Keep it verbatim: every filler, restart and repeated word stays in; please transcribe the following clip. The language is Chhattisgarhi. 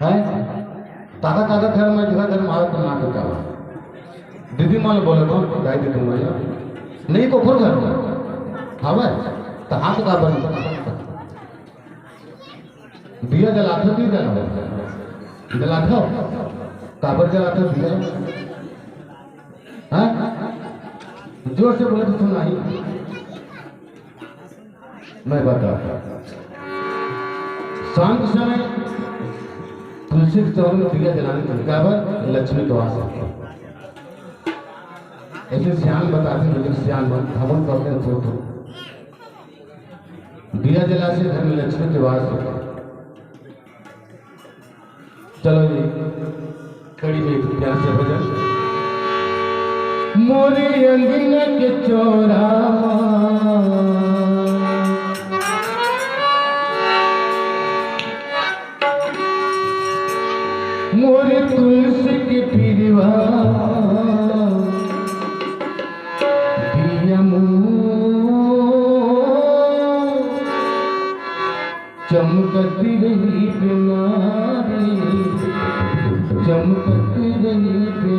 हैं? ताका ताका घर में, घर घर मारा तो मार के काला। दीदी मन बोले तो, दाई दीदी मन, नहीं को घर में। हवे, तो हाथ का बन। दिया जलाथो, नहीं जलाथो? जलाथो? काबर जलाथो दिया? हाँ? जोर से बोले तो सुनाई। मैं बताता। शाम के समय तुलसी के चौर में दिया जलाने के, काबर? लक्ष्मी के वास होथे। ऐसे सियान बताथे, लेकिन सियान मन, हमन करते हैं तो, तो। दिया जला से घर में लक्ष्मी के वास होथे। चलो जी, कड़ी में एक प्यार से भजन। मोरे अंगना के चौरा, मोरे तुलसी के पिरवा, दिया मोर चमकत रही बिना रे, चमकत रही बिना।